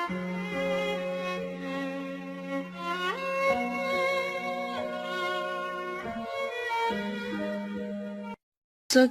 Txoj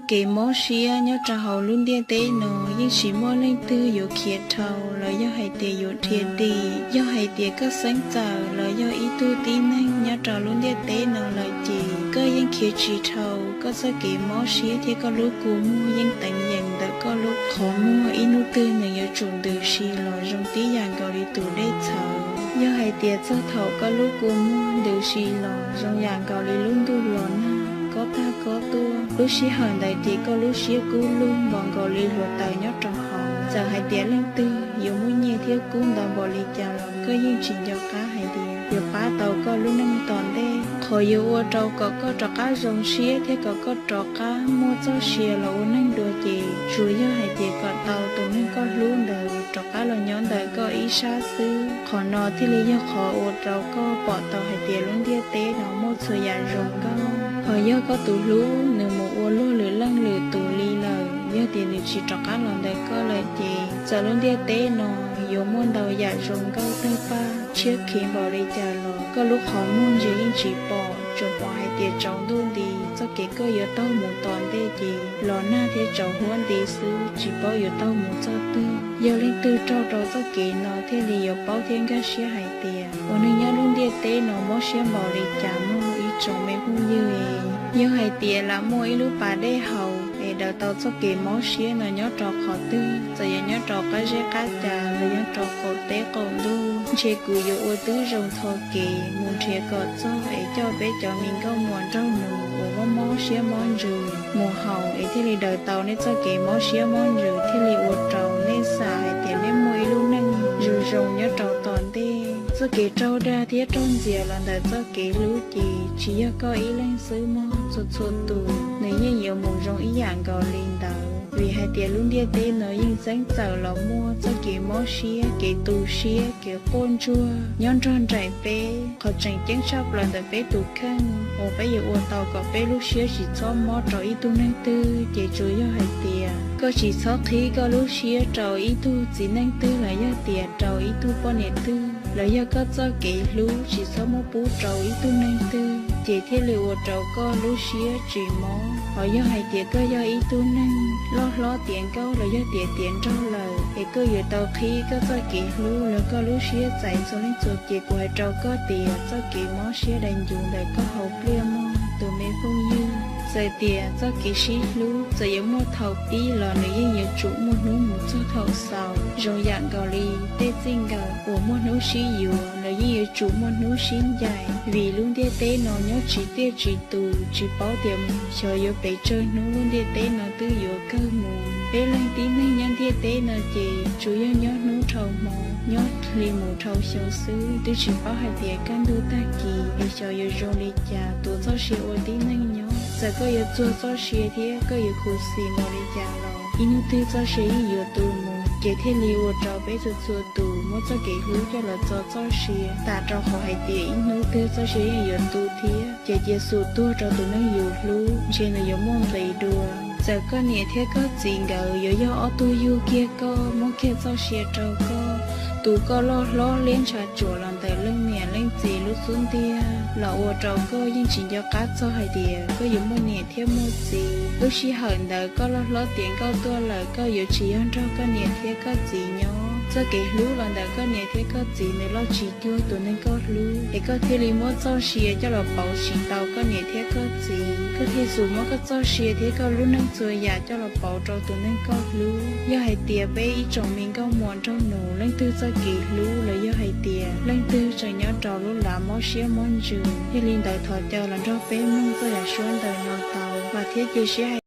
kev mob siab nyob rau hauv lub ntiaj teb no yeej tsis muaj leej twg yuav khiav dhau los yog hais tias yuav dhia dim. Yog hais tias koj xeeb txawm los yog ib tug tib neeg nyob rau lub ntiaj teb no lawm ces koj yeej khiav tsis dhau. Koj txoj kev mob siab thiab koj lub kua muag yeej teev yeem ntawm koj lub qhov muag, ib hnub twg nws yuav tsum ntws si los zoo tib yam nkaus li tus dej txhawv. Yog hais tias txog thaum koj lub kua muag ntws si los zoo yam nkaus li lub ntuj los nag, kob tag kob tuaj, lub sij hawm ntawd ces koj lub siab kub lug npaum nkaus li hluav taws nyob rau hauv. Txawm hais tias leej twg yuav muaj nyiaj thiab kub ntau npaum li cas los koj yeej tsis nco qab hais tias yuav pab tau koj lub neej tom ntej. Qhov yuav ua rau kom koj rov qab zoo siab thiab kom koj rov qab muaj txoj sia los ua neeg dua ces tsuas yog hais tias kom tau tus neeg koj hlub ntawd rov qab los nyob ntawm koj ib sab xwb. Qhov no thiaj li yog qhov ua rau koj pom tau hais tias lub ntiaj teb no muaj txhua yam zoo nkauj. Ho yog koj tus hlub nws mus ua luag lwm leej lwm tus li lawm, yog tias nws tsis rov qab los ntawm koj lawm ces txawm lub ntiaj teb no yuav muaj ntau yam zoo nkauj tawg paj tshiab khiv npaum li cas los koj lub qhov muag ntsia yeej tsis pom, tsuas pom hais tias tsaus ntuj nti. Txoj kev koj yuav taug mus tom ntej ces los nag thiab tsaus huab nti xwb, tsis paub yuav taug mus txog twg. Yog leej twg raug rau txoj kev no thiaj li yuav paub thiab nkag siab hais tias ua neeg nyob lub ntiaj teb no mob siab npaum li cas mog ib tsoom me phooj ywg. Yog hais tias lam muaj ib lub pas dej haus es daws tau txoj kev mob siab no nyob rau qhov twg, txawm yog nyob rau qab zeb qab ca los nyob rau qaum teb qaum ntuj, ntshe kuv yuav ua tib zoo tho kev mus nrhiav kom txog es coj peb cov me nkauj muam nraug nus uas mob mob siab mob ntsws mus haus es thiaj li daws tau nej txoj kev mob siab mob ntsws, thiaj li ua rau nej xam hais tias nej muaj ib lub neej zoo zoo nyob rau tom ntej. Txoj kev raug dag thiab raug ntxias los ntawm txoj kev hlub ces tsis yog koj ib leeg xwb mog, txhua txhua tus nws yeej yuav mus zoo ib yam nkaus li ntawd. Vim hais tias lub ntiaj teb no yeej txeeb txawm los muaj txoj kev mob siab, kev tu siab, kev quaj ntsuag nyob nrog nraim peb. Qhov tseem ceeb tshaj plaws ntawm peb tus kheej uas peb yuav ua tau kom peb lub siab tsis txhob mob rau ib tug neeg twg ces tsuas yog hais tias koj tsis txhob qhib koj lub siab rau ib tug txiv neej twg los yog tias rau ib tug poj niam twg, los yog koj txoj kev hlub tsis txhob muab pub rau ib tug neeg twg, ces thiaj li ua rau koj lub siab tsis mob. Ho yog hais tias koj yog ib tug neeg loj hlob tiav nkauj los yog tias tiav nraug lawm, es koj yuav tau qhib koj txoj kev hlub los koj lub siab txais txhua leej txhua tus. Ces kuv hais rau koj tias txoj kev mob siab dai ncuv ntawm koj haus pliaj mog tus me phooj ywg. Txawm tias txoj kev sib hlub txawm yuav muaj thaum pib los nws yeej yuav tsum muaj hnub mus txog thaum xaus. Zoo yam nkaus li tej txij nkawm uas muaj hnub sib yuav los yeej yuav tsum muaj hnub sib ncaim, vim lub ntiaj teb no nyob tsis tiaj tsis tus, tsis paub tias xyov yuav pes tsawg hnub lub ntiaj teb no twb yuav kawg mus. Peb leej tib neeg nyob ntiaj teb no ces tsuas yog nyob hnub dhau hmo, nyob hli mus dhau xyoo xwb, twb tsis paub hais tias kaj ntug tag kis es xyov yuav zoo li cas. Tuav txoj sia ua tib neeg nyob, txawm koj yuav txuag txoj sia thiab koj yuav khuv xim npaum li cas los ib hnub twg txoj sia yeej yuav tu mus, ces thiaj li ua rau peb txhua txhua tus muab txoj kev hlub coj los txo txoj sia, tam rau qhov hais tias ib hnub twg txoj sia yeej yuav tu thiab. Ces cia xub tuag rau tus neeg yus hlub, ntshe nws yuav muaj nqis dua. Txawm koj niam thiab koj txiv nkawd yuav yog ob tug yug kiag koj, muab kiag txoj sia rau koj, tu koj loj hlob liab ntsha tsuam los ntawm leej niam leej txiv lub xub ntiag, los ua rau koj yeej tsis nco qab txog hais tias koj yuav muaj niam thiab muaj txiv. Lub sij hawm ntawd koj loj hlob tiav nkauj tuaj lawm, koj yuav tsis yog nrog koj niam thiab koj txiv nyob. Txoj kev hlub los ntawm koj niam thiab koj txiv nws loj tsis cuag tus neeg koj hlub, es koj thiaj li muab txoj sia coj los pauv tsis tau koj niam thiab koj txiv. Koj thiaj xub muab koj txoj sia thiab koj lub neej txhua yam coj los pauv rau tus neeg koj hlub. Yog hais tias peb ib tsoom me nkauj muam nraug nus leej twg txoj kev hlub los yog hais tias leej twg tseem nyob rau lub lav mob siab mob ntsws, yog li ntawd thov caw los nrog peb mloog txoj yam suab ntawm no tau, vam thiab cia siab hais